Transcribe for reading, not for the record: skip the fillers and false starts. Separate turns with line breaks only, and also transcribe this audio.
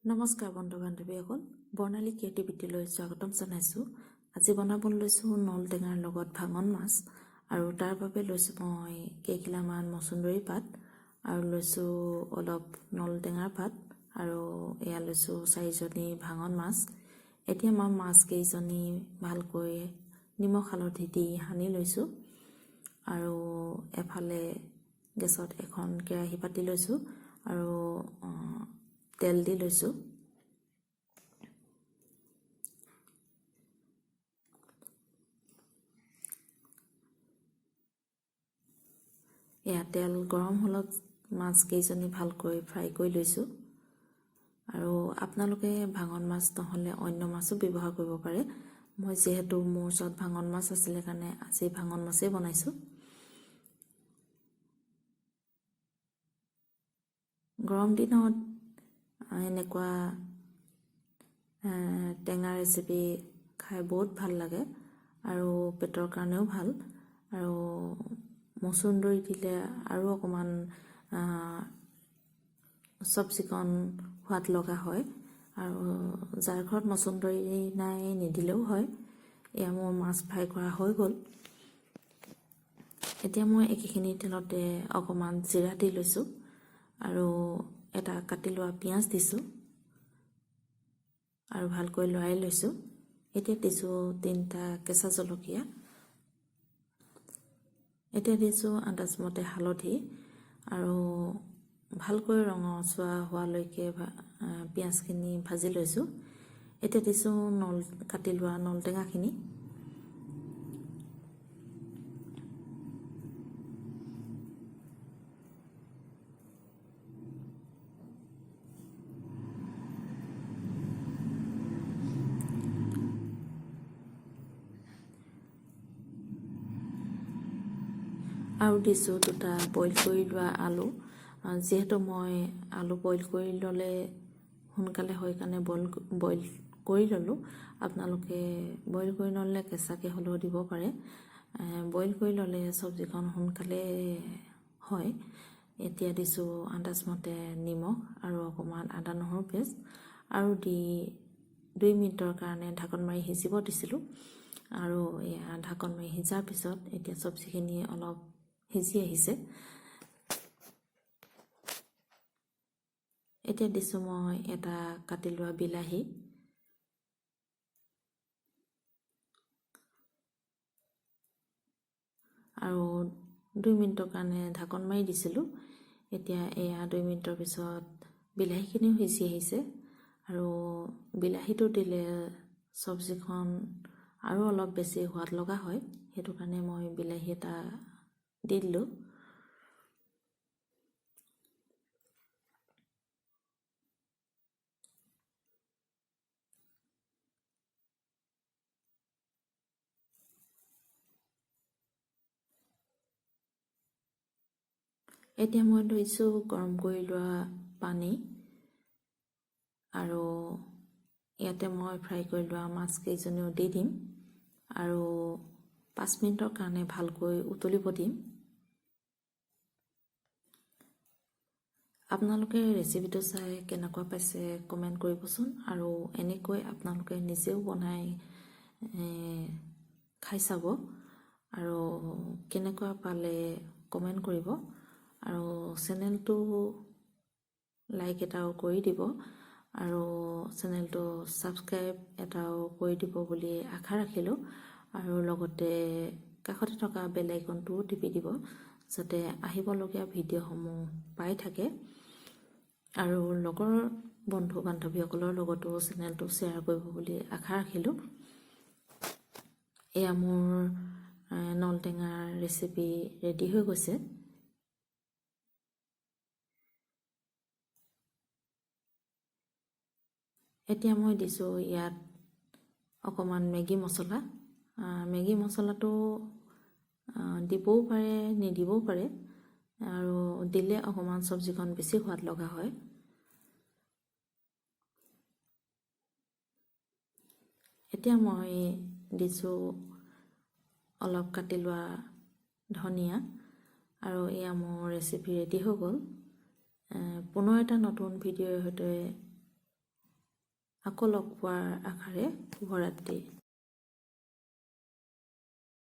নমস্কাৰ বন্ধু বান্ধৱীসকল, বৰ্ণালী ক্ৰিয়েটিভিটিলৈ স্বাগতম জনাইছোঁ। আজি বনাবলৈ লৈছোঁ নলটেঙাৰ লগত ভাঙন মাছ আৰু তাৰ বাবে লৈছোঁ মই কেইখিলামান মচুন্দৰী পাত আৰু লৈছোঁ অলপ নলটেঙাৰ পাত আৰু এয়া লৈছোঁ চাৰিজনী ভাঙন মাছ। এতিয়া মই মাছ কেইজনী ভালকৈ নিমখ হালধি দি সানি লৈছোঁ আৰু এফালে গেছত এখন কেৰাহী পাতি লৈছোঁ আৰু তেল দি লৈছোঁ। এয়া তেল গৰম হ'লত মাছ কেইজনী ভালকৈ ফ্ৰাই কৰি লৈছোঁ। আৰু আপোনালোকে ভাঙন মাছ নহ'লে অন্য মাছো ব্যৱহাৰ কৰিব পাৰে। মই যিহেতু মোৰ ওচৰত ভাঙন মাছ আছিলে কাৰণে আজি ভাঙন মাছেই বনাইছোঁ। গৰম দিনত এনেকুৱা টেঙা ৰেচিপি খাই বহুত ভাল লাগে আৰু পেটৰ কাৰণেও ভাল। আৰু মচুন্দৰী দিলে আৰু অকণমান চব্জিকণ সোৱাদ লগা হয়। আৰু যাৰ ঘৰত মচুন্দৰী নাই নিদিলেও হয়। এয়া মোৰ মাছ ফ্ৰাই কৰা হৈ গ'ল। এতিয়া মই একেখিনি তেলতে অকণমান জিৰা দি লৈছোঁ আৰু এটা কাটি লোৱা পিঁয়াজ দিছোঁ আৰু ভালকৈ লৰাই লৈছোঁ। এতিয়া দিছোঁ 3টা কেঁচা জলকীয়া। এতিয়া দিছোঁ আন্দাজমতে হালধি আৰু ভালকৈ ৰঙচুৱা হোৱালৈকে পিঁয়াজখিনি ভাজি লৈছোঁ। এতিয়া দিছোঁ কাটি লোৱা নলটেঙাখিনি। আৰু দিছোঁ 2টা বইল কৰি লোৱা আলু। যিহেতু মই আলু বইল কৰি ল'লে সোনকালে হয় কাৰণে বইল কৰি ল'লোঁ। আপোনালোকে বইল কৰি নল'লে কেঁচাকৈ হ'লেও দিব পাৰে। বইল কৰি ল'লে চব্জিখন সোনকালে হয়। এতিয়া দিছোঁ আন্দাজমতে নিমখ আৰু অকণমান আদা নহৰু পেষ্ট আৰু দি 2 মিনিটৰ কাৰণে ঢাকন মাৰি সিজিব দিছিলোঁ। আৰু এয়া ঢাকন মাৰি সিজাৰ পিছত এতিয়া চব্জিখিনি অলপ সিজি আহিছে। এতিয়া দিছোঁ মই এটা কাটি লোৱা বিলাহী। আৰু 2 মিনিটৰ কাৰণে ঢাকন মাৰি দিছিলোঁ। এতিয়া এয়া 2 মিনিটৰ পিছত বিলাহীখিনিও সিজি আহিছে। আৰু বিলাহীটো দিলে চব্জিখন আৰু অলপ বেছি সোৱাদ লগা হয়, সেইটো কাৰণে মই বিলাহী এটা দি দিলোঁ। এতিয়া মই লৈছোঁ গৰম কৰি লোৱা পানী আৰু ইয়াতে মই ফ্ৰাই কৰি লোৱা মাছ কেইজনীও দি দিম আৰু 5 মিনিটৰ কাৰণে ভালকৈ উতলিব দিম। আপোনালোকে ৰেচিপিটো চাই কেনেকুৱা পাইছে কমেণ্ট কৰিবচোন। আৰু এনেকৈ আপোনালোকে নিজেও বনাই খাই চাব আৰু কেনেকুৱা পালে কমেণ্ট কৰিব আৰু চেনেলটো লাইক এটাও কৰি দিব আৰু চেনেলটো ছাবস্ক্ৰাইব এটাও কৰি দিব বুলি আশা ৰাখিলোঁ। আৰু লগতে কাষতে থকা বেল আইকনটোও টিপি দিব যাতে আহিবলগীয়া ভিডিঅ'সমূহ পাই থাকে। আৰু লগৰ বন্ধু বান্ধৱীসকলৰ লগতো চেনেলটো শ্বেয়াৰ কৰিব বুলি আশা ৰাখিলোঁ। এয়া মোৰ নলটেঙাৰ ৰেচিপি ৰেডি হৈ গৈছে। এতিয়া মই দিছোঁ ইয়াত অকণমান মেগী মছলা। মেগী মছলাটো দিবও পাৰে নিদিবও পাৰে, আৰু দিলে অকণমান চব্জিখন বেছি সোৱাদ লগা হয়। এতিয়া মই দিছোঁ অলপ কাটি লোৱা ধনিয়া আৰু এয়া মোৰ ৰেচিপি ৰেডি হৈ গ'ল। পুনৰ এটা নতুন ভিডিঅ'ৰ সৈতে আকৌ লগ পোৱাৰ আশাৰে শুভৰাত্ৰি।